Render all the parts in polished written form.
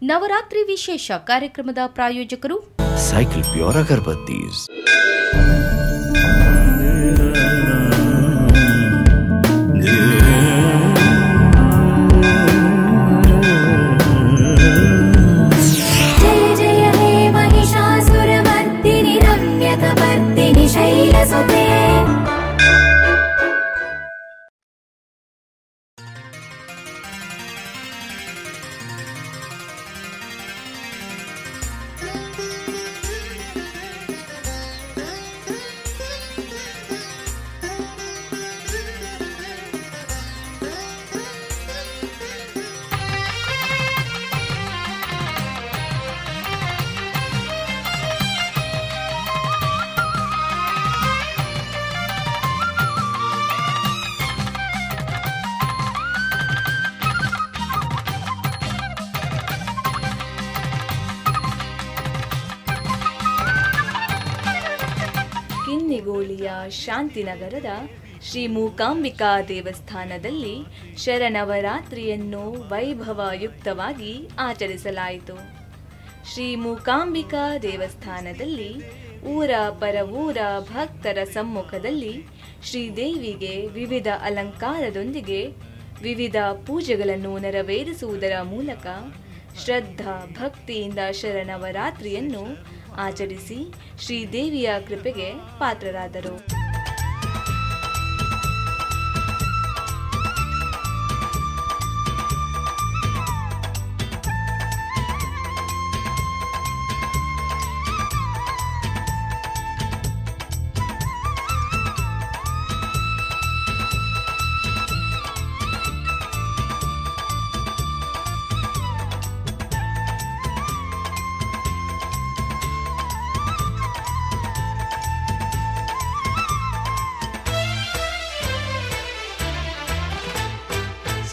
ನವರಾತ್ರಿ ವಿಶೇಷ ಕಾರ್ಯಕ್ರಮದ ಪ್ರಾಯೋಜಕರು ಸೈಕಲ್ ಪ್ಯೂರ್ ಅಗರಬತ್ತೀಸ್. ಕಿನ್ನಿಗೋಳಿಯ ಶಾಂತಿನಗರದ ಶ್ರೀ ಮೂಕಾಂಬಿಕಾ ದೇವಸ್ಥಾನದಲ್ಲಿ ಶರನವರಾತ್ರಿಯನ್ನು ವೈಭವಯುಕ್ತವಾಗಿ ಆಚರಿಸಲಾಯಿತು. ಶ್ರೀ ಮೂಕಾಂಬಿಕಾ ದೇವಸ್ಥಾನದಲ್ಲಿ ಊರ ಪರವೂರ ಭಕ್ತರ ಸಮ್ಮುಖದಲ್ಲಿ ಶ್ರೀದೇವಿಗೆ ವಿವಿಧ ಅಲಂಕಾರದೊಂದಿಗೆ ವಿವಿಧ ಪೂಜೆಗಳನ್ನು ನೆರವೇರಿಸುವುದರ ಮೂಲಕ ಶ್ರದ್ಧಾ ಭಕ್ತಿಯಿಂದ ಶರನವರಾತ್ರಿಯನ್ನು ಆಚರಿಸಿ ಶ್ರೀದೇವಿಯ ಕೃಪೆಗೆ ಪಾತ್ರರಾದರು.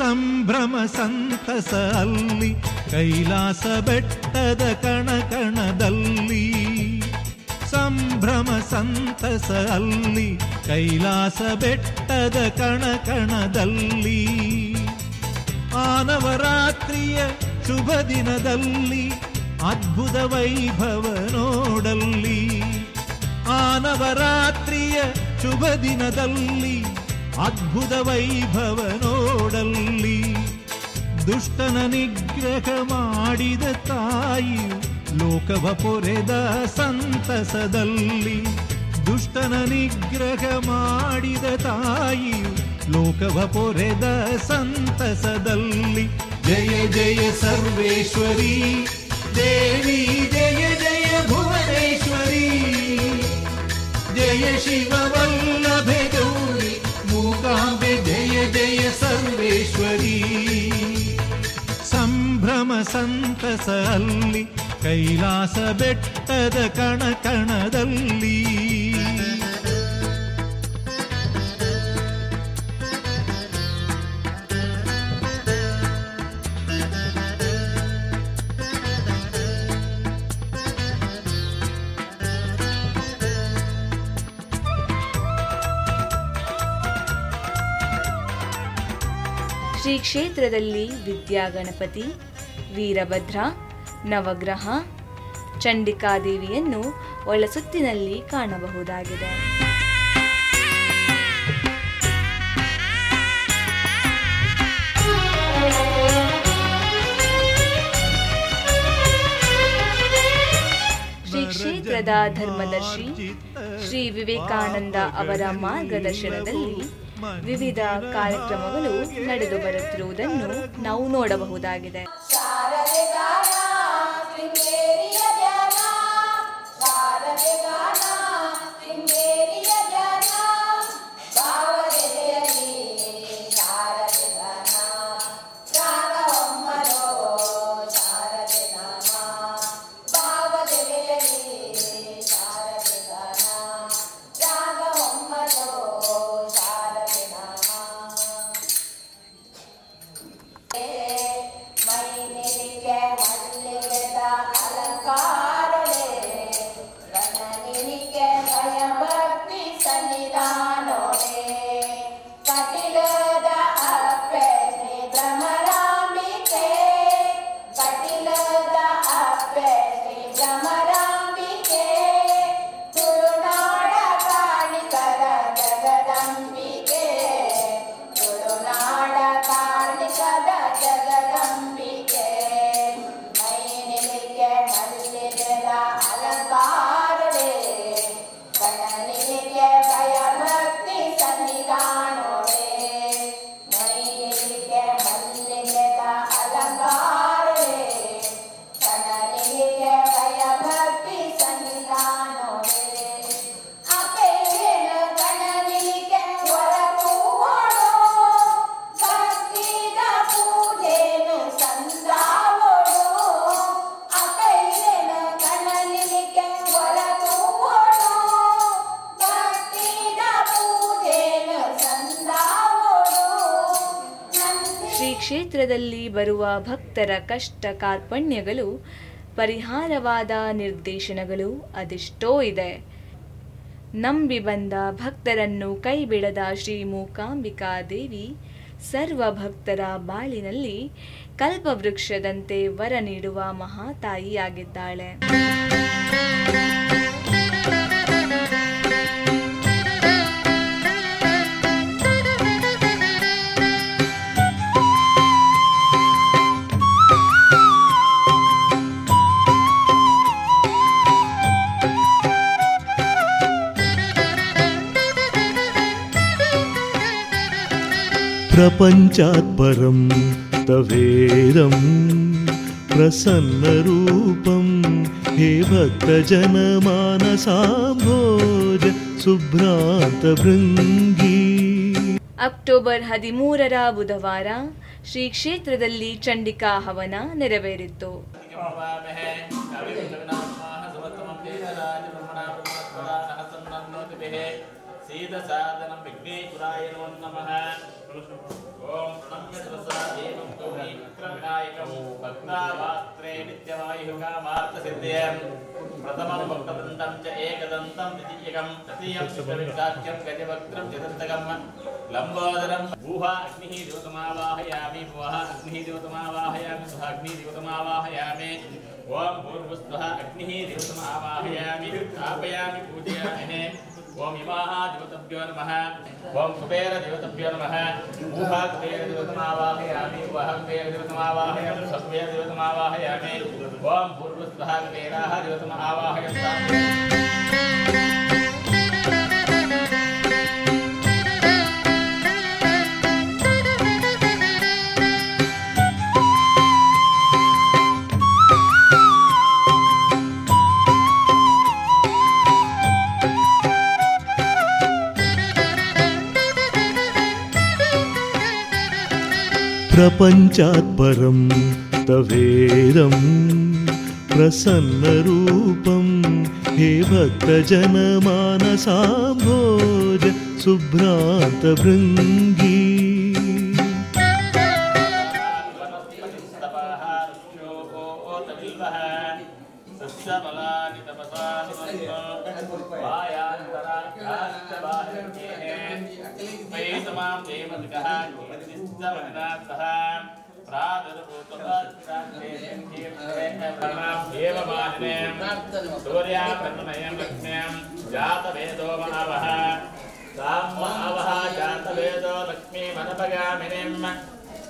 ಸಂಭ್ರಮ ಸಂತಸ ಅಲ್ಲಿ ಕೈಲಾಸ ಬೆಟ್ಟದ ಕಣಕಣದಲ್ಲಿ, ಸಂಭ್ರಮ ಸಂತಸ ಅಲ್ಲಿ ಕೈಲಾಸ ಬೆಟ್ಟದ ಕಣಕಣದಲ್ಲಿ, ಆ ನವರಾತ್ರಿಯ ಶುಭ ದಿನದಲ್ಲಿ ಅದ್ಭುತ ವೈಭವ ನೋಡಲ್ಲಿ, ಆ ನವರಾತ್ರಿಯ ಶುಭ ದಿನದಲ್ಲಿ ಅದ್ಭುತ ವೈಭವ ನೋಡಲ್ಲಿ, ದುಷ್ಟನ ನಿಗ್ರಹ ಮಾಡಿದ ತಾಯಿಯು ಲೋಕವ ಪೊರೆದ ಸಂತಸದಲ್ಲಿ, ದುಷ್ಟನ ನಿಗ್ರಹ ಮಾಡಿದ ತಾಯಿಯು ಲೋಕವ ಪೊರೆದ ಸಂತಸದಲ್ಲಿ. ಜಯ ಜಯ ಸರ್ವೇಶ್ವರಿ ದೇವಿ, ಜಯ ಜಯ ಭುವನೇಶ್ವರಿ, ಜಯ ಶಿವವಲ್ಲಭೆ ಗೌರಿ ಮೂಕಾಂಬೆ, ಜಯ ಜಯ ಸರ್ವೇಶ್ವರಿ. ಸಂಭ್ರಮ ಸಂತಸ ಅಲ್ಲಿ ಕೈಲಾಸ ಬೆಟ್ಟದ ಕಣಕಣದಲ್ಲಿ. ಶ್ರೀ ಕ್ಷೇತ್ರದಲ್ಲಿ ವಿದ್ಯಾಗಣಪತಿ, ವೀರಭದ್ರ, ನವಗ್ರಹ, ಚಂಡಿಕಾದೇವಿಯನ್ನು ಒಳಸುತ್ತಿನಲ್ಲಿ ಕಾಣಬಹುದಾಗಿದೆ. ಶ್ರೀ ಕ್ಷೇತ್ರದ ಧರ್ಮದರ್ಶಿ ಶ್ರೀ ವಿವೇಕಾನಂದ ಅವರ ಮಾರ್ಗದರ್ಶನದಲ್ಲಿ ವಿವಿಧ ಕಾರ್ಯಕ್ರಮಗಳು ನಡೆದು ಬರುತ್ತಿರುವುದನ್ನು ನಾವು ನೋಡಬಹುದಾಗಿದೆ. My ಕ್ಷೇತ್ರದಲ್ಲಿ ಬರುವ ಭಕ್ತರ ಕಷ್ಟ ಕಾರ್ಪಣ್ಯಗಳು ಪರಿಹಾರವಾದ ನಿರ್ದೇಶನಗಳು ಅದೆಷ್ಟೋ ಇದೆ. ನಂಬಿ ಬಂದ ಭಕ್ತರನ್ನು ಕೈಬಿಡದ ಶ್ರೀ ಮೂಕಾಂಬಿಕಾ ದೇವಿ ಸರ್ವ ಭಕ್ತರ ಬಾಳಿನಲ್ಲಿ ಕಲ್ಪವೃಕ್ಷದಂತೆ ವರ ನೀಡುವ ಮಹಾತಾಯಿಯಾಗಿದ್ದಾಳೆ. ಪ್ರಪಂಚಾತ್ ಪರಂ ತವೇದಂ ಪ್ರಸನ್ನರೂಪಂ ಹೇ ಭಕ್ತಜನಮಾನಸಾಂಭೋಜ ಸುಭ್ರಾಂತಭೃಂಗೀ. ಅಕ್ಟೋಬರ್ 13ರ ಬುಧವಾರ ಶ್ರೀ ಕ್ಷೇತ್ರದಲ್ಲಿ ಚಂಡಿಕಾ ಹವನ ನೆರವೇರಿತು. ओम इमाः देवतभ्यो नमः। ओम कुबेर देवतभ्यो नमः। ऊहा कुबेर देवतमावाहयामि, वह कुबेर देवतमावाहयामि, सकुबेर देवतमावाहयामि। ओम भूर्भुवस्वः कुबेराः देवतमावाहयामि। ಪ್ರಪಂಚಾತ್ ಪರಂ ತವೇದಂ ಪ್ರಸನ್ನರೂಪಂ ಹೇ ಭಕ್ತಜನಮಾನಸಾಂಭೋಜ ಸುಭ್ರಾಂತಭೃಂಗೀ.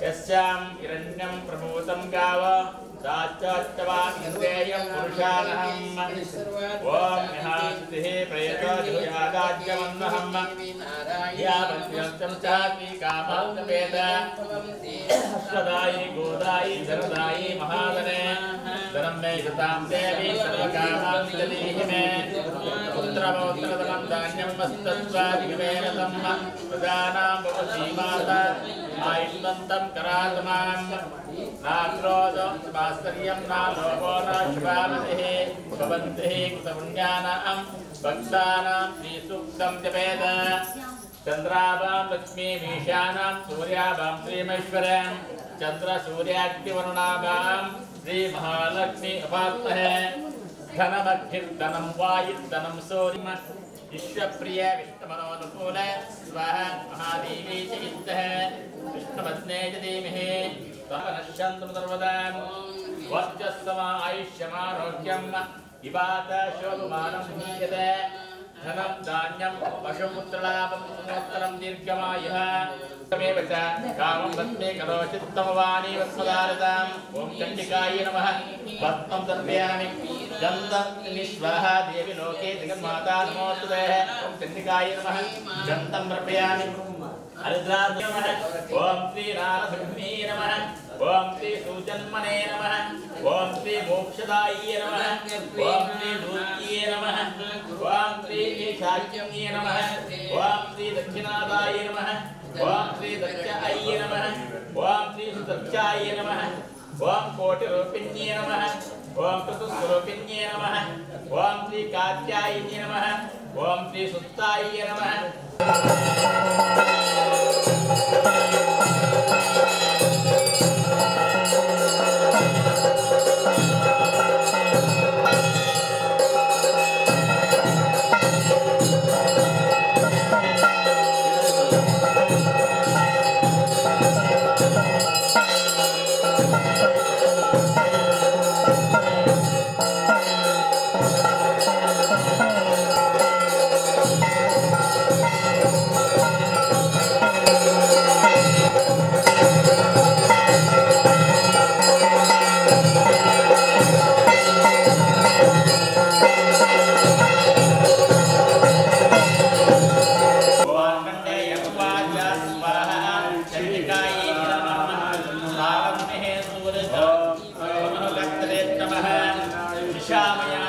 यस्यां हिरण्यं प्रभूतं गाव दाच्चाच्चवान्देयं पुरुषाणहम्। ॐ निहासिः प्रयतो जुयादाज्यमन्वहम्। यावन्त्यं चापि कामान्तपेद अश्वदायि गोदायि धनदायि महाधने धनं मे शतां देवी सर्वकामान् मे पुत्रपौत्रधनं धान्यं वस्तत्वादिगमेन तं प्रजानां भवती माता आयुष्मन्तं करातमां नाक्रोधो मात्सर्यं न लोभो न शुभामतिः भवन्तिः कृतपुण्यानां भक्तानां श्रीसूक्तं जपेत। चन्द्राभां लक्ष्मीमीशानां सूर्याभां श्रीमैश्वर्यां चन्द्रसूर्याग्निवरुणाभां श्रीमहालक्ष्मी उपास्महे। धनमग्निर्धनं वायुर्धनं सूर्यं विश्वप्रिय विष्णुमनोनुकूल स्वाहा महादेवी च विद्महे विष्णुपत्ने च धीमहि त्वमनश्यन्तु सर्वदा। वर्चस्समा आयुष्यमारोग्यम् इवात शोभमानं हीयते। धनं धान्यं पशुपुत्रलाभं सुमोत्तरं दीर्घमायुः तमेव च कामं पद्मे करोचित्तमवाणी वत्सदारताम्। ॐ चण्डिकायै नमः। भस्मं तर्पयामि। गन्धं देवी लोके जगन्माता नमोस्तुते। ॐ चण्डिकायै नमः। गन्धं तर्पयामि। हरिद्राय नमः। ॐ श्री नारसिंहे नमः। ॐ श्री सूचन्मने नमः। ॐ श्री मोक्षदायिये नमः। ॐ श्री दूत्ये नमः। ॐ श्री ईशान्ये नमः। ॐ श्री दक्षिणादाय नमः। ॐ श्री दक्षाय नमः। ॐ श्री सुदक्षाय नमः। ॐ कोटिरूपिण्ये नमः। ॐ क्रतुस्वरूपिण्ये नमः। ॐ श्री कात्यायिन्ये नमः। ॐ श्री सुत्ताय नमः। नमः निशामया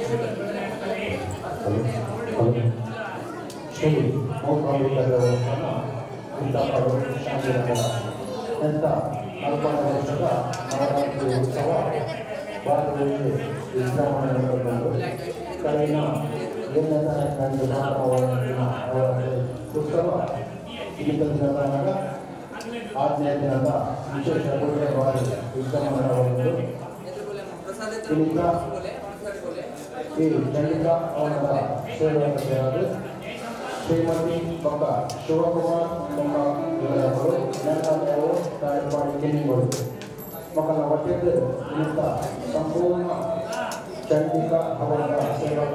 Shri Mookambika ದೇವಸ್ಥಾನ ಇಂತಾಪಡು ಶಾಂತಿನಗರ ಎಂತ ನಲ್ವತ್ತು ವರ್ಷದ ನವರಾತ್ರಿ ಉತ್ಸವ ಭಾರತದಲ್ಲಿ ವಿಶ್ರಮಣೆ ನಡೆದುಕೊಂಡು ಕಳೆದ ನವರಾತ್ರಿ ಉತ್ಸವ ದಿನದ ಆಜ್ಞೆಯ ದಿನದ ವಿಶೇಷ ಪೂಜೆವಾಗಿ ವಿಶ್ರಮಣೆ ಇಲ್ಲಿಂದ ಈ ಚಂಡಿಕಾ ಅವನದ ಸೇವೆಯನ್ನು ಶ್ರೀಮತಿ ಬೊಕ್ಕ ಶಿವಕುಮಾರ್ ಬೊಕ್ಕ ಇಲ್ಲದವರು ನೆನಪು ತಾಯಿಪಾಡಿ ಕಿನ್ನಿಂಗೋಡು ಮಕ್ಕಳ ಒಟ್ಟಿದ್ದು ನಿಮಿತ್ತ ಸಂಪೂರ್ಣ ಚಂಡಿಕಾ ಹವನದ ಸೇವಾ.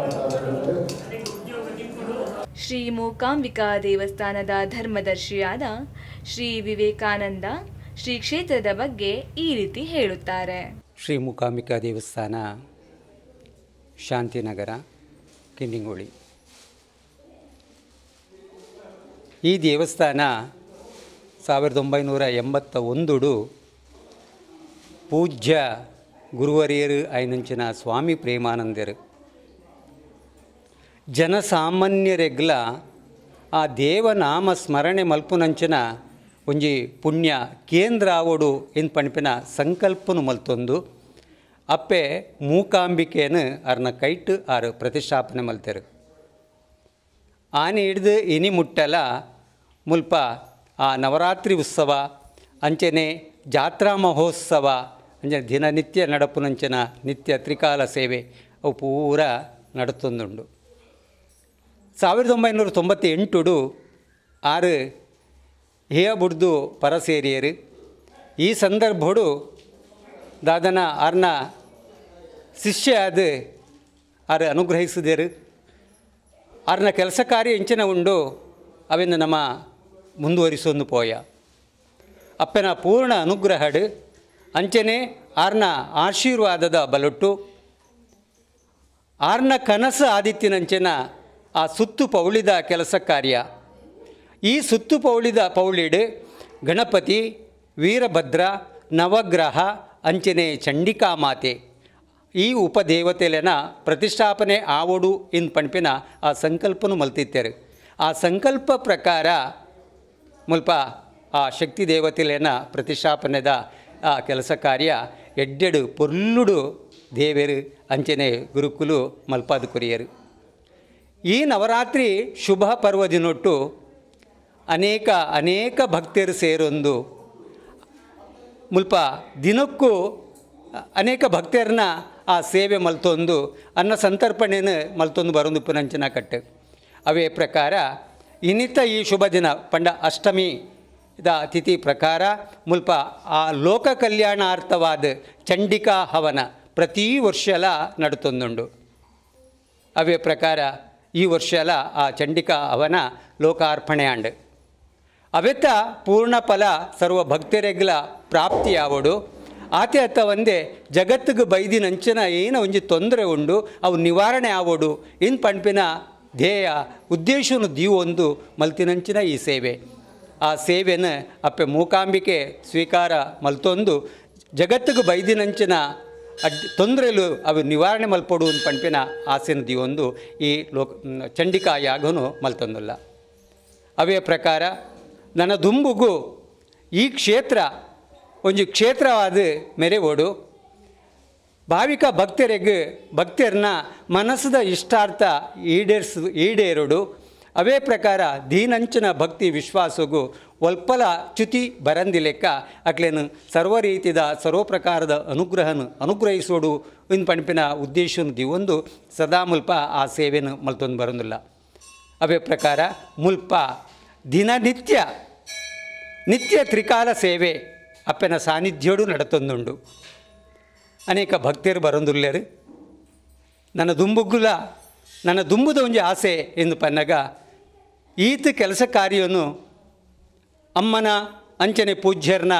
ಶ್ರೀ ಮೂಕಾಂಬಿಕಾ ದೇವಸ್ಥಾನದ ಧರ್ಮದರ್ಶಿಯಾದ ಶ್ರೀ ವಿವೇಕಾನಂದ ಶ್ರೀ ಕ್ಷೇತ್ರದ ಬಗ್ಗೆ ಈ ರೀತಿ ಹೇಳುತ್ತಾರೆ. ಶ್ರೀ ಮೂಕಾಂಬಿಕಾ ದೇವಸ್ಥಾನ, ಶಾಂತಿನಗರ, ಕಿನ್ನಿಗೋಳಿ. ಈ ದೇವಸ್ಥಾನ 1981 ಪೂಜ್ಯ ಗುರುವರಿಯರು ಐನಂಚಿನ ಸ್ವಾಮಿ ಪ್ರೇಮಾನಂದರು ಜನಸಾಮಾನ್ಯರೆಗ್ಲ ಆ ದೇವನಾಮ ಸ್ಮರಣೆ ಮಲ್ಪುನಂಚಿನ ಒಂಜಿ ಪುಣ್ಯ ಕೇಂದ್ರ ಆವಡು ಎನ್ ಪಣಿಪಿನ ಸಂಕಲ್ಪನು ಮಲ್ತೊಂದು ಅಪ್ಪೆ ಮೂಕಾಂಬಿಕೆಯನ್ನು ಅರ್ನ ಕೈಟ್ ಆರು ಪ್ರತಿಷ್ಠಾಪನೆ ಮಲ್ತೆರು. ಆನೆ ಹಿಡಿದು ಇನಿ ಮುಟ್ಟಲ ಮುಲ್ಪ ಆ ನವರಾತ್ರಿ ಉತ್ಸವ ಅಂಚನೆ ಜಾತ್ರಾ ಮಹೋತ್ಸವ ಅಂಚನೆ ದಿನನಿತ್ಯ ನಡಪುನಂಚಿನ ನಿತ್ಯ ತ್ರಿಕಾಲ ಸೇವೆ ಅವು ಪೂರ ನಡತೊಂದುಂಡು. 1998 ಆರು ಹೇಯ ಬುಡ್ದು ಪರಸೇರಿಯರು. ಈ ಸಂದರ್ಭಡು ದಾದನ ಆರ್ನ ಶಿಷ್ಯ ಅದು ಆರು ಅನುಗ್ರಹಿಸಿದರು. ಆರ್ನ ಕೆಲಸ ಕಾರ್ಯ ಎಂಚಿನ ಉಂಡು ಅವೆಂದು ನಮ್ಮ ಮುಂದುವರಿಸೊಂದು ಪೋಯ ಅಪ್ಪನ ಪೂರ್ಣ ಅನುಗ್ರಹಡು ಅಂಚನೆ ಆರ್ನ ಆಶೀರ್ವಾದದ ಬಲೊಟ್ಟು ಆರ್ನ ಕನಸು ಆದಿತ್ಯನಂಚಿನ ಆ ಸುತ್ತು ಪೌಳಿದ ಕೆಲಸ ಕಾರ್ಯ. ಈ ಸುತ್ತು ಪೌಳಿದ ಪೌಳಿಡು ಗಣಪತಿ, ವೀರಭದ್ರ, ನವಗ್ರಹ ಅಂಚನೆ ಚಂಡಿಕಾ ಮಾತೆ ಈ ಉಪದೇವತೆಲೆನ ಪ್ರತಿಷ್ಠಾಪನೆ ಆವಡು ಇನ್ ಪಣ್ಪಿನ ಆ ಸಂಕಲ್ಪನು ಮಲ್ತಿತ್ತಾರೆ. ಆ ಸಂಕಲ್ಪ ಪ್ರಕಾರ ಮುಲ್ಪ ಆ ಶಕ್ತಿ ದೇವತೆಲೆನ ಪ್ರತಿಷ್ಠಾಪನೆದ ಆ ಕೆಲಸ ಕಾರ್ಯ ಎಡ್ಡೆಡು ಪೊರ್ಲುಡು ದೇವರು ಅಂಚನೆ ಗುರುಕುಲು ಮಲ್ಪಾದ ಕೊರಿಯರು. ಈ ನವರಾತ್ರಿ ಶುಭ ಪರ್ವದಿನೊಟ್ಟು ಅನೇಕ ಅನೇಕ ಭಕ್ತರು ಸೇರೊಂದು ಮುಲ್ಪ ದಿನಕ್ಕೂ ಅನೇಕ ಭಕ್ತರನ್ನ ಆ ಸೇವೆ ಮಲ್ತೊಂದು ಅನ್ನ ಸಂತರ್ಪಣೆಯನ್ನು ಮಲ್ತೊಂದು ಬರೊಂದು ಪುನಂಚನ ಕಟ್ಟು. ಅವೇ ಪ್ರಕಾರ ಇನ್ನಿತ ಈ ಶುಭ ದಿನ ಪಂಡ ಅಷ್ಟಮಿ the ತಿಥಿ ಪ್ರಕಾರ ಮುಲ್ಪ ಆ ಲೋಕ ಕಲ್ಯಾಣಾರ್ಥವಾದ ಚಂಡಿಕಾ ಹವನ ಪ್ರತಿ ವರ್ಷಲ ನಡತೊಂದುಂಡು. ಅವೇ ಪ್ರಕಾರ ಈ ವರ್ಷಲ ಆ ಚಂಡಿಕಾ ಹವನ ಲೋಕಾರ್ಪಣೆ ಆಂಡ್ ಅವೆತ್ತ ಪೂರ್ಣ ಫಲ ಸರ್ವ ಭಕ್ತರೆಗ್ಲ ಪ್ರಾಪ್ತಿಯಾವಡು. ಆತೆ ಅತ್ತ ಒಂದೇ ಜಗತ್ತಿಗೆ ಬೈದಿನಂಚಿನ ಏನೋ ಒಂಜಿ ತೊಂದರೆ ಉಂಡು ಅವು ನಿವಾರಣೆ ಆವಡು ಇನ್ ಪಣ್ಪಿನ ಧ್ಯೇಯ ಉದ್ದೇಶನು ದೀವೊಂದು ಮಲ್ತಿನಂಚಿನ ಈ ಸೇವೆ. ಆ ಸೇವೆನ ಅಪ್ಪೆ ಮೂಕಾಂಬಿಕೆ ಸ್ವೀಕಾರ ಮಲ್ತೊಂದು ಜಗತ್ತಿಗೆ ಬೈದಿನಂಚಿನ ಅಡ್ ತೊಂದರೆಲು ಅವು ನಿವಾರಣೆ ಮಲ್ಪೊಡು ಅಂತ ಪಣ್ಪಿನ ಆಸೆನ ದೀವೊಂದು ಈ ಲೋಕ ಚಂಡಿಕಾ ಯಾಗನು ಮಲ್ತೊಂದಲ್ಲ. ಅವೇ ಪ್ರಕಾರ ನನ್ನ ದುಂಬುಗು ಈ ಕ್ಷೇತ್ರ ಒಂಜಿ ಕ್ಷೇತ್ರವಾದ ಮೆರೆವೋಡು ಭಾವಿಕ ಭಕ್ತರಿಗೆ ಭಕ್ತರನ್ನ ಮನಸ್ಸದ ಇಷ್ಟಾರ್ಥ ಈಡೇರೋಡು. ಅವೇ ಪ್ರಕಾರ ದೀನಂಚಿನ ಭಕ್ತಿ ವಿಶ್ವಾಸಗೂ ಒಲ್ಪಲ ಚ್ಯುತಿ ಬರಂದಿಲೆಕ್ಕ ಅಕ್ಲೇನು ಸರ್ವ ರೀತಿದ ಸರ್ವ ಪ್ರಕಾರದ ಅನುಗ್ರಹನು ಅನುಗ್ರಹಿಸೋಡು ಇನ್ ಪಣಿಪಿನ ಉದ್ದೇಶನು ದಿವೊಂದು ಸದಾ ಮುಲ್ಪ ಆ ಸೇವೆಯನ್ನು ಮಲ್ತೊಂದು ಬರೋದಿಲ್ಲ. ಅವೇ ಪ್ರಕಾರ ಮುಲ್ಪ ದಿನನಿತ್ಯ ನಿತ್ಯ ತ್ರಿಕಾಲ ಸೇವೆ ಅಪ್ಪನ ಸಾನ್ನಿಧ್ಯೋಡು ನಡತೊಂದುಂಡು. ಅನೇಕ ಭಕ್ತರು ಬರೊಂದುಲ್ಲೇರು. ನನ್ನ ದುಂಬುಗುಲ ನನ್ನ ದುಂಬುದ ಒಂಜಿ ಆಸೆ ಎಂದು ಪನ್ನಗ ಈತ ಕೆಲಸ ಕಾರ್ಯವನ್ನು ಅಮ್ಮನ ಅಂಚನೆ ಪೂಜ್ಯರನ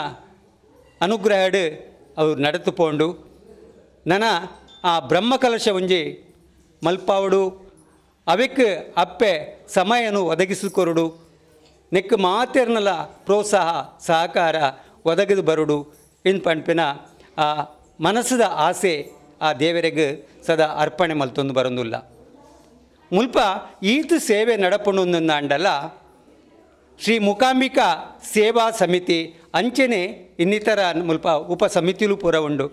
ಅನುಗ್ರಹಡು ಅವರು ನಡೆತುಕೊಂಡು ನನ್ನ ಆ ಬ್ರಹ್ಮಕಲಶ ಒಂಜಿ ಮಲ್ಪಾವಡು ಅವಕ್ಕೆ ಅಪ್ಪೆ ಸಮಯನು ಒದಗಿಸಿಕೊರಡು ನೆಕ್ ಮಾತೆರ್ನಲ ಪ್ರೋತ್ಸಾಹ ಸಹಕಾರ ಒದಗಿದು ಬರುಡು ಇನ್ ಪಣ್ಪಿನ ಆ ಮನಸ್ಸದ ಆಸೆ ಆ ದೇವರಿಗೆ ಸದಾ ಅರ್ಪಣೆ ಮಲ್ತೊಂದು ಬರೋದಿಲ್ಲ. ಮುಲ್ಪ ಈತ ಸೇವೆ ನಡಪುಣಂಡಲ ಶ್ರೀ ಮೂಕಾಂಬಿಕಾ ಸೇವಾ ಸಮಿತಿ ಅಂಚನೆ ಇನ್ನಿತರ ಮುಲ್ಪ ಉಪ ಸಮಿತಿಲು ಪೂರ ಉಂಡು.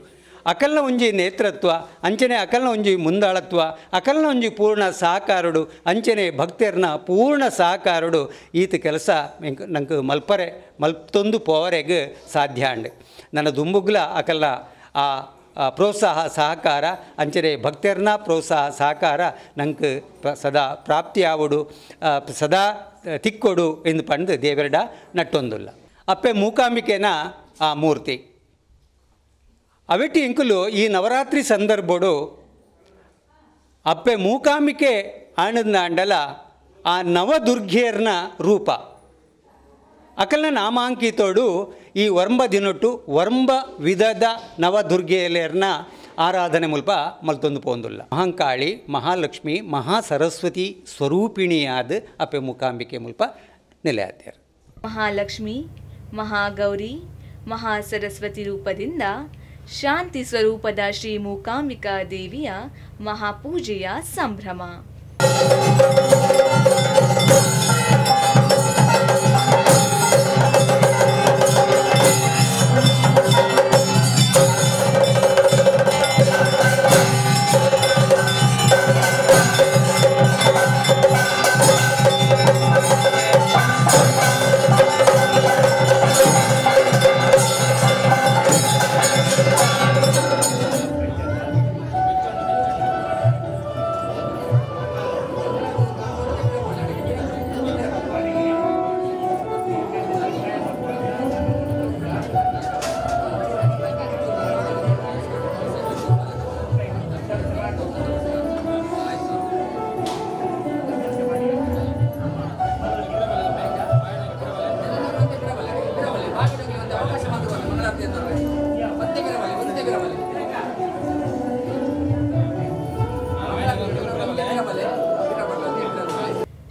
ಅಕಲ್ನ ಒಂಜಿ ನೇತೃತ್ವ ಅಂಚನೆ ಅಕಲ್ನ ಒಂಜಿ ಮುಂದಾಳತ್ವ ಅಕಲ್ನ ಒಂಜಿ ಪೂರ್ಣ ಸಹಕಾರುಡು ಅಂಚನೆ ಭಕ್ತರ್ನ ಪೂರ್ಣ ಸಹಕಾರುಡು ಈತ ಕೆಲಸ ನಂಗೆ ಮಲ್ಪರೆ ಮಲ್ತೊಂದು ಪೋವರೆಗೆ ಸಾಧ್ಯ ಅಂಡ್. ನನ್ನ ದುಂಬುಗ್ಲ ಅಕಲ್ನ ಆ ಪ್ರೋತ್ಸಾಹ ಸಹಕಾರ ಅಂಚನೆ ಭಕ್ತರ್ನ ಪ್ರೋತ್ಸಾಹ ಸಹಕಾರ ನಂಗೆ ಸದಾ ಪ್ರಾಪ್ತಿಯಾವಡು ಸದಾ ತಿಕ್ಕೊಡು ಎಂದು ಪಂಡು ದೇವರಡ ನಟ್ಟೊಂದುಲ್ಲ. ಅಪ್ಪೆ ಮೂಕಾಂಬಿಕೆನ ಆ ಮೂರ್ತಿ ಅವೆಟಿ ಇಂಕುಲು ಈ ನವರಾತ್ರಿ ಸಂದರ್ಭಡು ಅಪ್ಪೆ ಮೂಕಾಂಬಿಕೆ ಆನಂದಾಂಡಲ ಆ ನವದುರ್ಗೆಯರ್ನ ರೂಪ ಅಕಲ್ನ ನಾಮಾಂಕಿತೋಡು ಈ ವರ್ಂಬ ದಿನೊಟ್ಟು ವರ್ಂಬ ವಿಧದ ನವದುರ್ಗೆಯರ್ನ ಆರಾಧನೆ ಮುಲ್ಪ ಮಲ್ತೊಂದು ಪೋಂದುಲ್ಲ. ಮಹಾಂಕಾಳಿ ಮಹಾಲಕ್ಷ್ಮಿ ಮಹಾಸರಸ್ವತಿ ಸ್ವರೂಪಿಣಿಯಾದ ಅಪ್ಪೆ ಮೂಕಾಂಬಿಕೆ ಮುಲ್ಪ ನೆಲೆಯಾದ್ಯಾರು. ಮಹಾಲಕ್ಷ್ಮಿ ಮಹಾಗೌರಿ ಮಹಾಸರಸ್ವತಿ ರೂಪದಿಂದ ಶಾಂತಿ ಸ್ವರೂಪದ ಶ್ರೀ ಮೂಕಾಂಬಿಕಾ ದೇವಿಯ ಮಹಾಪೂಜೆಯ ಸಂಭ್ರಮ.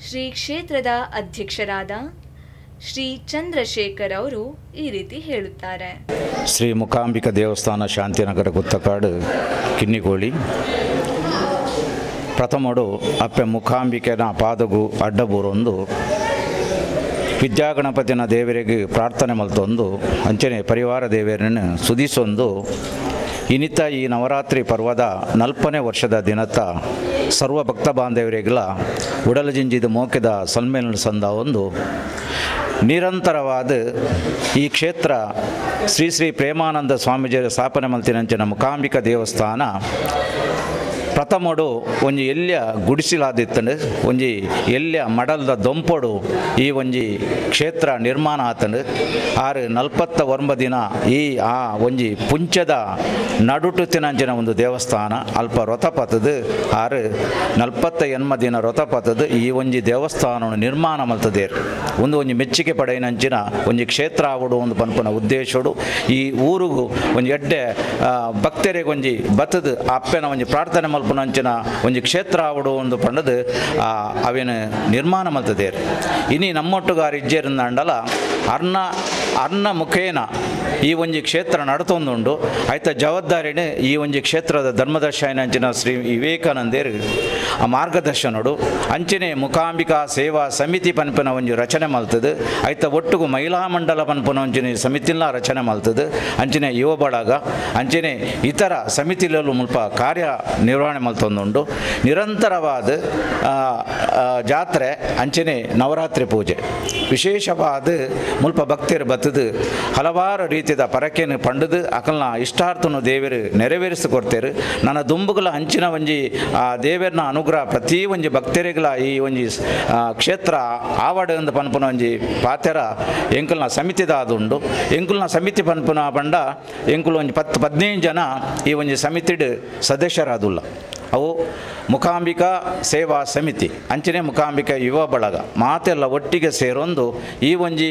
ಶ್ರೀ ಕ್ಷೇತ್ರದ ಅಧ್ಯಕ್ಷರಾದ ಶ್ರೀ ಚಂದ್ರಶೇಖರ್ ಅವರು ಈ ರೀತಿ ಹೇಳುತ್ತಾರೆ. ಶ್ರೀ ಮೂಕಾಂಬಿಕಾ ದೇವಸ್ಥಾನ ಶಾಂತಿನಗರ ಗುತ್ತಕಾಡು ಕಿನ್ನಿಗೋಳಿ ಪ್ರಥಮಡು ಅಪ್ಪೆ ಮೂಕಾಂಬಿಕೆನ ಪಾದಗು ಅಡ್ಡಬೂರೊಂದು ವಿದ್ಯಾಗಣಪತಿನ ದೇವರಿಗೆ ಪ್ರಾರ್ಥನೆ ಮಲ್ತೊಂದು ಅಂಚನೆ ಪರಿವಾರ ದೇವರನ್ನು ಸುಧಿಸೊಂದು ಇನ್ನಿತ ಈ ನವರಾತ್ರಿ ಪರ್ವದ 40ನೇ ವರ್ಷದ ದಿನತ್ತ ಸರ್ವ ಭಕ್ತ ಬಾಂಧವರಿಗೆಲ್ಲ ಉಡಲಜಿಂಜಿದ ಮೋಕೆದ ಸನ್ಮೇಲನ ಸಂದ ಒಂದು ನಿರಂತರವಾದ ಈ ಕ್ಷೇತ್ರ ಶ್ರೀ ಶ್ರೀ ಪ್ರೇಮಾನಂದ ಸ್ವಾಮೀಜಿಯ ಸ್ಥಾಪನೆ ಮಲ್ತಿನಂಚಿನ ಮೂಕಾಂಬಿಕಾ ದೇವಸ್ಥಾನ ಪ್ರಥಮಡು ಒಂಜಿ ಎಲ್ಯ ಗುಡಿಸಿಲಾದಿತ್ತಂಡು ಒಂಜಿ ಎಲ್ಯ ಮಡಲ್ದ ದೊಂಪೊಡು ಈ ಒಂಜಿ ಕ್ಷೇತ್ರ ನಿರ್ಮಾಣ ಆತಂಡು. ಆರು 49 ದಿನ ಈ ಆ ಒಂಜಿ ಪುಂಚದ ನಡುಟು ತಿನಂಚಿನ ಒಂದು ದೇವಸ್ಥಾನ ಅಲ್ಪ ವ್ರತಪತದು ಆರು 48 ದಿನ ವ್ರತಪತದು ಈ ಒಂಜಿ ದೇವಸ್ಥಾನವನ್ನು ನಿರ್ಮಾಣ ಮಲ್ತದೇರು. ಒಂದು ಒಂಜಿ ಮೆಚ್ಚಿಗೆ ಪಡೆಯಿನಂಚಿನ ಒಂಜಿ ಕ್ಷೇತ್ರ ಆವಡು ಒಂದು ಪನ್ಪುನ ಉದ್ದೇಶಡು ಈ ಊರುಗು ಒಂಜಿ ಎಡ್ಡೆ ಭಕ್ತರಿಗೆ ಒಂಜಿ ಬತ್ತದು ಅಪ್ಪೆನ ಒಂಜಿ ಪ್ರಾರ್ಥನೆ ಮಲ್ಪುನಂಚಿನ ಒಂಜಿ ಕ್ಷೇತ್ರ ಆವಡು ಒಂದು ಪಂಡದು ಅವೇನು ನಿರ್ಮಾಣ ಮಲ್ತದೇರು. ಇನಿ ನಮ್ಮೊಟ್ಟುಗಾರ ಇಜ್ಜೇರಿಂದಂಡಲ ಅರ್ಣ ಅರ್ಣ ಮುಖೇನ ಈ ಒಂಜಿ ಕ್ಷೇತ್ರ ನಡತೊಂದುಂಡು. ಆಯ್ತ ಜವಾಬ್ದಾರಿನೇ ಈ ಒಂಜಿ ಕ್ಷೇತ್ರದ ಧರ್ಮದರ್ಶನಂಚಿನ ಶ್ರೀ ವಿವೇಕಾನಂದೇರು ಆ ಮಾರ್ಗದರ್ಶನಡು ಅಂಚನೆ ಮೂಕಾಂಬಿಕಾ ಸೇವಾ ಸಮಿತಿ ಪನ್ಪುನ ಒಂಜಿ ರಚನೆ ಮಲ್ತದು. ಆಯ್ತ ಒಟ್ಟುಗು ಮಹಿಳಾ ಮಂಡಲ ಪನ್ಪುನ ಒಂಜಿನ ಸಮಿತಿನ ರಚನೆ ಮಲ್ತದು. ಅಂಚನೆ ಯುವ ಬಳಗ ಅಂಚನೆ ಇತರ ಸಮಿತಿಲೂ ಮುಲ್ಪ ಕಾರ್ಯ ನಿರ್ವಹಣೆ ಮಲ್ತೊಂದುಂಡು. ನಿರಂತರವಾದ ಜಾತ್ರೆ ಅಂಚನೆ ನವರಾತ್ರಿ ಪೂಜೆ ವಿಶೇಷವಾದ ಮುಲ್ಪ ಭಕ್ತರು ಬತ್ತದು ಹಲವಾರು ರೀತಿಯ ಪರಕೆಯನ್ನು ಪಂಡದು ಅಕಲ್ನ ಇಷ್ಟಾರ್ಥನು ದೇವರು ನೆರವೇರಿಸಿಕೊಡ್ತೇರು. ನನ್ನ ದುಂಬುಗಳ ಅಂಚಿನ ಒಂಜಿ ಆ ದೇವರನ್ನ ಅನುಗ್ರಹ ಪ್ರತಿ ಒಂಜಿ ಭಕ್ತರಿಗಳ ಈ ಒಂಜಿ ಕ್ಷೇತ್ರ ಆವಡ ಎಂದು ಪನ್ಪುನ ಒಂಜಿ ಪಾತೆರ ಎಂಕಲ್ನ ಸಮಿತಿದಾದುಂಡು. ಎಂಕಲ್ನ ಸಮಿತಿ ಪನ್ಪುನ ಪಂಡ ಎಂಕುಲು ಒಂಜಿ 10-15 ಜನ ಈ ಒಂಜಿ ಸಮಿತಿಡ್ ಸದಸ್ಯರಾದುಲ್ಲ. ಅವು ಮೂಕಾಂಬಿಕಾ ಸೇವಾ ಸಮಿತಿ ಅಂಚನೆ ಮೂಕಾಂಬಿಕಾ ಯುವ ಬಳಗ ಮಾತೆಲ್ಲ ಒಟ್ಟಿಗೆ ಸೇರೊಂದು ಈ ಒಂಜಿ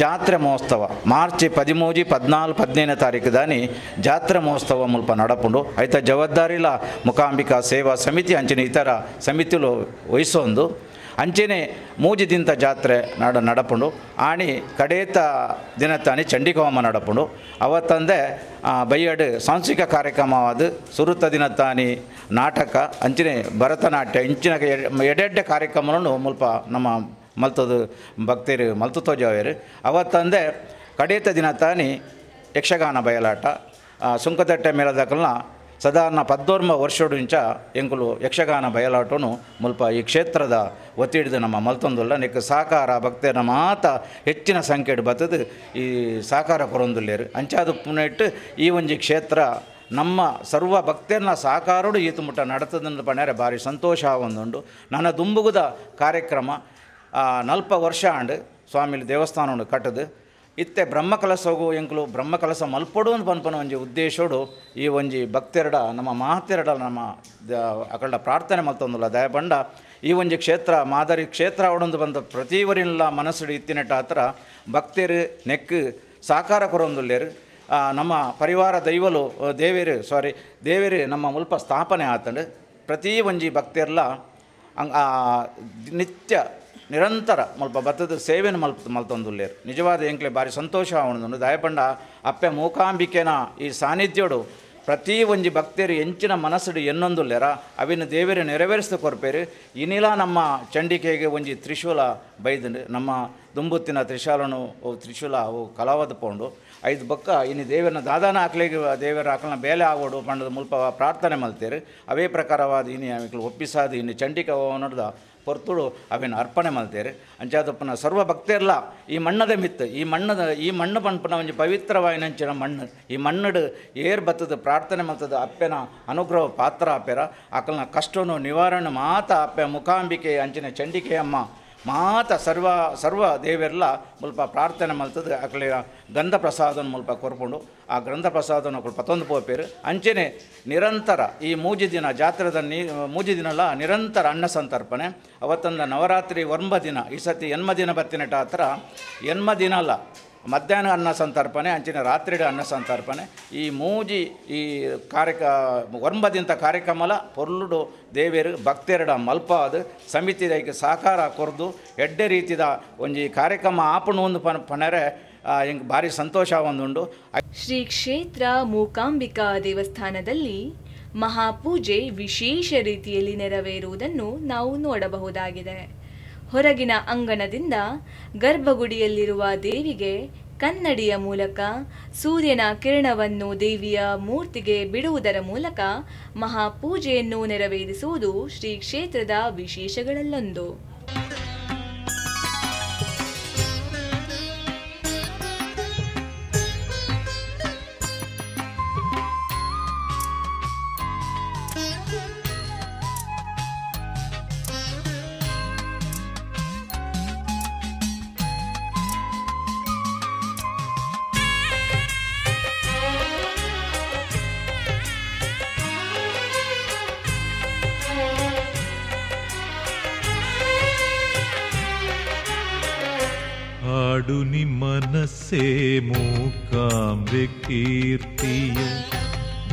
ಜಾತ್ರೆ ಮಹೋತ್ಸವ ಮಾರ್ಚ್ 13, 14, 15 ತಾರೀಕು ದಾನಿ ಜಾತ್ರೆ ಮಹೋತ್ಸವ ಮುಲ್ಪ ನಡಪುಂಡು. ಐತ ಜವಾಬ್ದಾರಿಲ ಮೂಕಾಂಬಿಕಾ ಸೇವಾ ಸಮಿತಿ ಅಂಚನೆ ಇತರ ಸಮಿತಿಲು ವಹಿಸೊಂದು ಅಂಚೆನೆ ಮೂಜಿ ದಿನದ ಜಾತ್ರೆ ನಡಪುಂಡು ಆಣಿ ಕಡೇತ ದಿನತ್ತಾನಿ ಚಂಡಿಕೋಮ ನಡಪುಂಡು ಅವತ್ತಂದೆ ಬೈಯಡು ಸಾಂಸ್ಕೃತಿಕ ಕಾರ್ಯಕ್ರಮವಾದ ಸುರುತ ದಿನತ್ತಾನಿ ನಾಟಕ ಅಂಚನೆ ಭರತನಾಟ್ಯ ಇಂಚಿನ ಎಡೆಡ್ಡೆ ಕಾರ್ಯಕ್ರಮವನ್ನು ಮುಲ್ಪ ನಮ್ಮ ಮಲ್ತದು ಭಕ್ತರು ಮಲ್ತು ತೋಜಾವೇರು ಅವತ್ತಂದೆ ಕಡೇತ ದಿನತ್ತಾನಿ ಯಕ್ಷಗಾನ ಬಯಲಾಟ ಸುಂಕತಟ್ಟೆ ಮೇಳದಕಲ್ನ ಸಾಧಾರಣ 19 ವರ್ಷೋಡಿಂಚ ಎಂಕುಲು ಯಕ್ಷಗಾನ ಬಯಲಾಟನು ಮುಲ್ಪ ಈ ಕ್ಷೇತ್ರದ ಒತ್ತಿಡಿದು ನಮ್ಮ ಮಲ್ತೊಂದುಲ್ಲ ನೆಕ್ ಸಹಕಾರ ಭಕ್ತರ ಮಾತ ಹೆಚ್ಚಿನ ಸಂಖ್ಯೆಡ್ ಬತ್ತದು ಈ ಸಹಕಾರ ಕೊರೊಂದುಲ್ಲೇರು ಅಂಚಾದ ಪುನೆಟ್ ಈ ಒಂಜಿ ಕ್ಷೇತ್ರ ನಮ್ಮ ಸರ್ವ ಭಕ್ತರನ್ನ ಸಹಕಾರೋಡು ಈತ ಮುಟ್ಟ ನಡತದಂದು ಪಣ್ಯಾರೆ ಭಾರಿ ಸಂತೋಷ ಒಂದುಂಡು ನನ್ನ ದುಂಬುಗುದ ಕಾರ್ಯಕ್ರಮ 40 ವರ್ಷ ಆಂಡ್ ಸ್ವಾಮಿಲಿ ದೇವಸ್ಥಾನವನ್ನು ಕಟ್ಟದು ಇತ್ತೆ ಬ್ರಹ್ಮಕಲಸಗು ಎಂಕುಲು ಬ್ರಹ್ಮಕಲಸ ಮಲ್ಪೊಡು ಅಂತ ಪನ್ಪನ ಒಂಜಿ ಉದ್ದೇಶೋಡು ಈ ಒಂಜಿ ಭಕ್ತೆರಡ ನಮ್ಮ ಮಾತೆರಡ ನಮ್ಮ ಅಕಲ್ಡ ಪ್ರಾರ್ಥನೆ ಮಲ್ತೊಂದುಲ್ಲ ದಯಪಂಡ ಈ ಒಂಜಿ ಕ್ಷೇತ್ರ ಮಾದರಿ ಕ್ಷೇತ್ರ ಅವಡೊಂದು ಬಂದ ಪ್ರತಿವರಿಲ್ಲ ಮನಸ್ಸುಡು ಇತ್ತಿನೆಟ್ಟ ಹತ್ರ ಭಕ್ತರು ನೆಕ್ ಸಾಕಾರ ಕೊರೊಂದುಲ್ಲೇರು ನಮ್ಮ ಪರಿವಾರ ದೈವಲು ದೇವೇರು ಸಾರಿ ದೇವೇರು ನಮ್ಮ ಮುಲ್ಪ ಸ್ಥಾಪನೆ ಆತಂಡು ಪ್ರತಿ ಒಂಜಿ ಭಕ್ತರ್ಲ ನಿತ್ಯ ನಿರಂತರ ಮುಲ್ಪ ಬತ್ತದ ಸೇವೆನ ಮಲ್ತೊಂದುಲ್ಲೇರು ನಿಜವಾದ ಎಂಕ್ಲೆ ಭಾರಿ ಸಂತೋಷ ಆವಣದುಂಡು ದಯಪಂಡ ಅಪ್ಪೆ ಮೂಕಾಂಬಿಕೆನ ಈ ಸಾನ್ನಿಧ್ಯೋಡು ಪ್ರತಿ ಒಂಜಿ ಭಕ್ತರು ಎಂಚಿನ ಮನಸ್ಸುಡು ಎನ್ನೊಂದುಲ್ಲೇರ ಅವಿನ ದೇವರು ನೆರವೇರಿಸ್ದು ಕೊರ್ಪೇರು ಇನಿಲ ನಮ್ಮ ಚಂಡಿಕೆಗೆ ಒಂಜಿ ತ್ರಿಶೂಲ ಬೈದುಂಡು ನಮ್ಮ ದುಂಬುತ್ತಿನ ತ್ರಿಶೂಲನು ತ್ರಿಶೂಲ ಅವು ಕಲಾವದ ಪೋಂಡು ಐದು ಬೊಕ್ಕ ಇನ್ನು ದೇವರನ್ನ ದಾದಾನ ಆಕ್ಲಿಗೆ ದೇವರ ಆಕಲ್ನ ಬೇಲೆ ಆಗೋಡು ಪಂಡದ ಮುಲ್ಪ ಪ್ರಾರ್ಥನೆ ಮಲ್ತೇರು ಅವೇ ಪ್ರಕಾರವಾದ ಇನಿ ಅವಿಕ್ಲು ಒಪ್ಪಿಸಾದ ಇನ್ನು ಚಂಡಿಕ ನೋಡ್ದ ಪೊರ್ತುಡು ಅವೇನು ಅರ್ಪಣೆ ಮಲ್ತೇರು ಅಂಚಾದಪ್ಪನ ಸರ್ವ ಭಕ್ತರ್ಲ ಈ ಮಣ್ಣದ ಮಿತ್ತು ಈ ಮಣ್ಣದ ಈ ಮಣ್ಣು ಪನ್ಪನ ಒಂಜಿ ಪವಿತ್ರವಾಯಿನಂಚಿನ ಮಣ್ಣು ಈ ಮಣ್ಣಡು ಏರ್ ಬತ್ತದ ಪ್ರಾರ್ಥನೆ ಮಲ್ತದ ಅಪ್ಪೆನ ಅನುಗ್ರಹ ಪಾತ್ರ ಅಪ್ಪೆರ ಆಕಲ್ನ ಕಷ್ಟನು ನಿವಾರಣೆ ಮಾತ ಅಪ್ಪೆ ಮುಖಾಂಬಿಕೆ ಅಂಚಿನ ಚಂಡಿಕೆ ಅಮ್ಮ ಮಾತ ಸರ್ವ ಸರ್ವ ದೇವೆರ್ಲ ಮುಲ್ಪ ಪ್ರಾರ್ಥನೆ ಮಲ್ತದ ಅಕಲೆ ಗಂಧ ಪ್ರಸಾದನ ಮುಲ್ಪ ಕೊರ್ಪುಂಡು ಆ ಗ್ರಂಥ ಪ್ರಸಾದನ ಅಕುಲು ಪತ್ತೊಂದು ಪೋಪೇರು ಅಂಚೆನೆ ನಿರಂತರ ಈ ಮೂಜಿ ದಿನ ಜಾತ್ರೆದ ಮೂಜಿ ದಿನಲ ನಿರಂತರ ಅನ್ನ ಸಂತರ್ಪಣೆ ಅವತ್ತೊಂದು ನವರಾತ್ರಿ 9 ದಿನ ಈ ಸತಿ 8 ದಿನ ಬತ್ತಿನಟ ಹತ್ರ 8 ದಿನ ಅಲ್ಲ ಮಧ್ಯಾಹ್ನ ಅನ್ನ ಸಂತರ್ಪಣೆ ಅಂಚಿನ ರಾತ್ರಿ ಅನ್ನ ಸಂತರ್ಪಣೆ ಈ ಮೂಜಿ ಈ 9 ದಿನದ ಕಾರ್ಯಕ್ರಮಲ ಪೊರ್ಲುಡು ದೇವೇರು ಭಕ್ತೆರಡ ಮಲ್ಪಾದ ಸಮಿತಿದೈಕ್ ಸಹಕಾರ ಕೊರ್ದು ಎಡ್ಡೆ ರೀತಿದ ಒಂಜಿ ಕಾರ್ಯಕ್ರಮ ಆಪಣು ಒಂದು ಪಣರೆ ಎಂಕ್ ಭಾರಿ ಸಂತೋಷ ಒಂದುಂಡು. ಶ್ರೀ ಕ್ಷೇತ್ರ ಮೂಕಾಂಬಿಕಾ ದೇವಸ್ಥಾನದಲ್ಲಿ ಮಹಾಪೂಜೆ ವಿಶೇಷ ರೀತಿಯಲ್ಲಿ ನೆರವೇರುವುದನ್ನು ನಾವು ನೋಡಬಹುದಾಗಿದೆ. ಹೊರಗಿನ ಅಂಗಣದಿಂದ ಗರ್ಭಗುಡಿಯಲ್ಲಿರುವ ದೇವಿಗೆ ಕನ್ನಡಿಯ ಮೂಲಕ ಸೂರ್ಯನ ಕಿರಣವನ್ನು ದೇವಿಯ ಮೂರ್ತಿಗೆ ಬಿಡುವುದರ ಮೂಲಕ ಮಹಾಪೂಜೆಯನ್ನು ನೆರವೇರಿಸುವುದು ಶ್ರೀ ಕ್ಷೇತ್ರದ ವಿಶೇಷಗಳಲ್ಲೊಂದು. ಹಾಡು ನಿಮ್ಮನಸ್ಸೇ ಮೂಕಾಂಬೆ ಕೀರ್ತಿಯ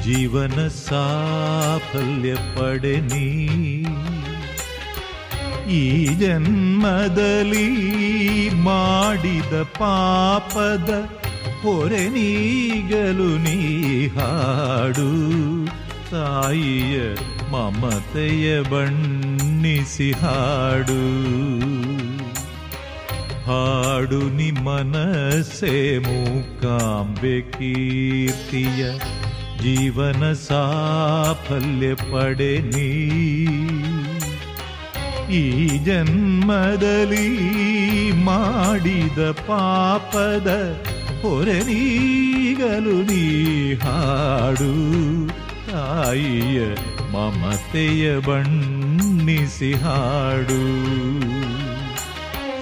ಜೀವನ ಸಾಫಲ್ಯ ಪಡೆ ನೀ. ಈ ಜನ್ಮದಲ್ಲಿ ಮಾಡಿದ ಪಾಪದ ಹೊರೆ ನೀಗಲು ನೀ ಹಾಡು, ತಾಯಿಯ ಮಮತೆಯ ಬಣ್ಣಿಸಿ ಹಾಡು. ಹಾಡು ನಿಮ್ಮನಸೆ ಮೂಕಾಂಬೆ ಕೀರ್ತಿಯ ಜೀವನ ಸಾಫಲ್ಯ ಪಡೆ ನೀ. ಈ ಜನ್ಮದಲ್ಲಿ ಮಾಡಿದ ಪಾಪದ ಹೊರೆ ನೀಗಲು ನೀ ಹಾಡು, ತಾಯಿಯ ಮಮತೆಯ ಬಣ್ಣಿಸಿ ಹಾಡು.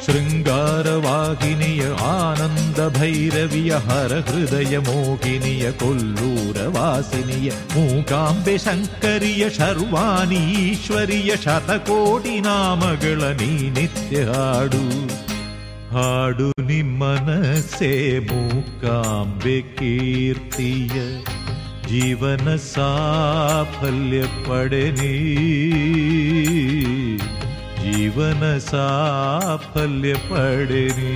ಶೃಂಗಾರವಾಹಿನಿಯ ಆನಂದ ಭೈರವಿಯ ಹರ ಹೃದಯ ಮೋಹಿನಿಯ ಕೊಲ್ಲೂರ ವಾಸಿನಿಯ ಮೂಕಾಂಬೆ ಶಂಕರಿಯ ಶರ್ವಾನೀಶ್ವರಿಯ ಶತಕೋಟಿ ನಾಮಗಳ ನೀ ನಿತ್ಯ ಹಾಡು. ಹಾಡು ನಿಮ್ಮನಸೆ ಮೂಕಾಂಬೆ ಕೀರ್ತಿಯ ಜೀವನ ಸಾಫಲ್ಯ ಪಡೆ ನೀ, ಜೀವನ ಜೀವನ ಸಾಫಲ್ಯ ಪಡೆನಿ.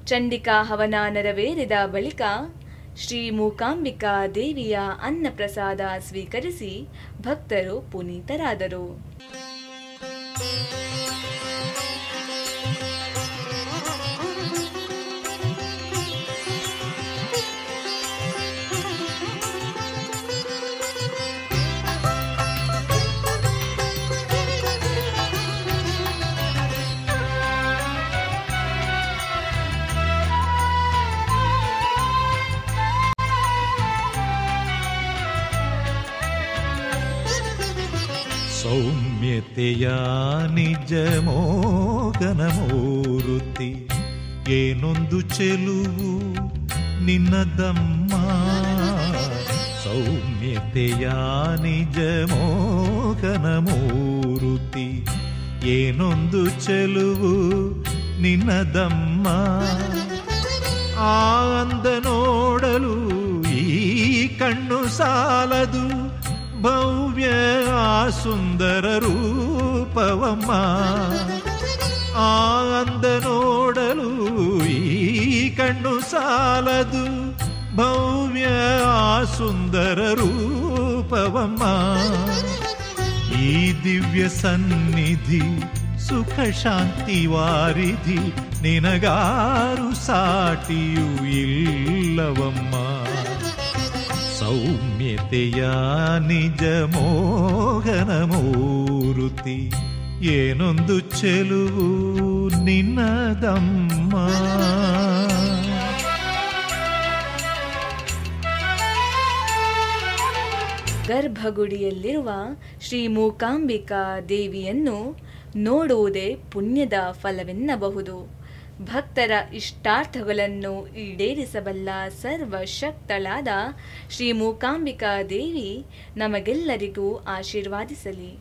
ಚಂಡಿಕಾ ಹವನ ನೆರವೇರಿದ ಬಳಿಕ ಶ್ರೀ ಮೂಕಾಂಬಿಕಾ ದೇವಿಯ ಅನ್ನಪ್ರಸಾದ ಸ್ವೀಕರಿಸಿ ಭಕ್ತರು ಪುನೀತರಾದರು. ಸೌಮ್ಯತೆಯ ನಿಜ ಮೋಹನ ಮೂರುತಿ ಏನೊಂದು ಚೆಲುವು ನಿನ್ನದಮ್ಮ. ಸೌಮ್ಯತೆಯ ನಿಜ ಮೋಹನ ಮೂರುತಿ ಏನೊಂದು ಚೆಲುವು ನಿನ್ನದಮ್ಮ. ಆ ಅಂದ ನೋಡಲು ಈ ಕಣ್ಣು ಸಾಲದು ಭವ್ಯ ಆ ಸುಂದರ ರೂಪವಮ್ಮ. ಆ ಅಂದ ನೋಡಲು ಈ ಕಣ್ಣು ಸಾಲದು ಭವ್ಯ ಆ ಸುಂದರ ರೂಪವಮ್ಮ. ಈ ದಿವ್ಯ ಸನ್ನಿಧಿ ಸುಖ ಶಾಂತಿ ವಾರಿಧಿ ನಿನಗಾರು ಸಾಟಿಯೂ ಇಲ್ಲವಮ್ಮ. ಸೌಮ್ಯತೆಯ ನಿಜ ಮೋಹನ ಮೂರುತಿ ಏನೊಂದು ಚೆಲುವು ನಿನ್ನದಮ್ಮ. ಗರ್ಭಗುಡಿಯಲ್ಲಿರುವ ಶ್ರೀ ಮೂಕಾಂಬಿಕಾ ದೇವಿಯನ್ನು ನೋಡುವುದೇ ಪುಣ್ಯದ ಫಲವೆನ್ನಬಹುದು. ಭಕ್ತರ ಇಷ್ಟಾರ್ಥಗಳನ್ನು ಈಡೇರಿಸಬಲ್ಲ ಸರ್ವಶಕ್ತಳಾದ ಶ್ರೀ ಮೂಕಾಂಬಿಕಾ ದೇವಿ ನಮಗೆಲ್ಲರಿಗೂ ಆಶೀರ್ವಾದಿಸಲಿ.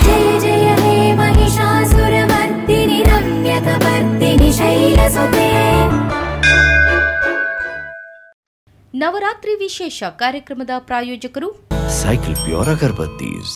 ಜಯ ಜಯ ಹೇ ಮಹಿಷಾಸುರಮರ್ದಿನಿ ರಮ್ಯಕಪರ್ದಿನಿ ಶೈಲಸುತೆ. ನವರಾತ್ರಿ ವಿಶೇಷ ಕಾರ್ಯಕ್ರಮದ ಪ್ರಾಯೋಜಕರು ಸೈಕಲ್ ಪ್ಯೂರ್ ಅಗರಬತ್ತೀಸ್.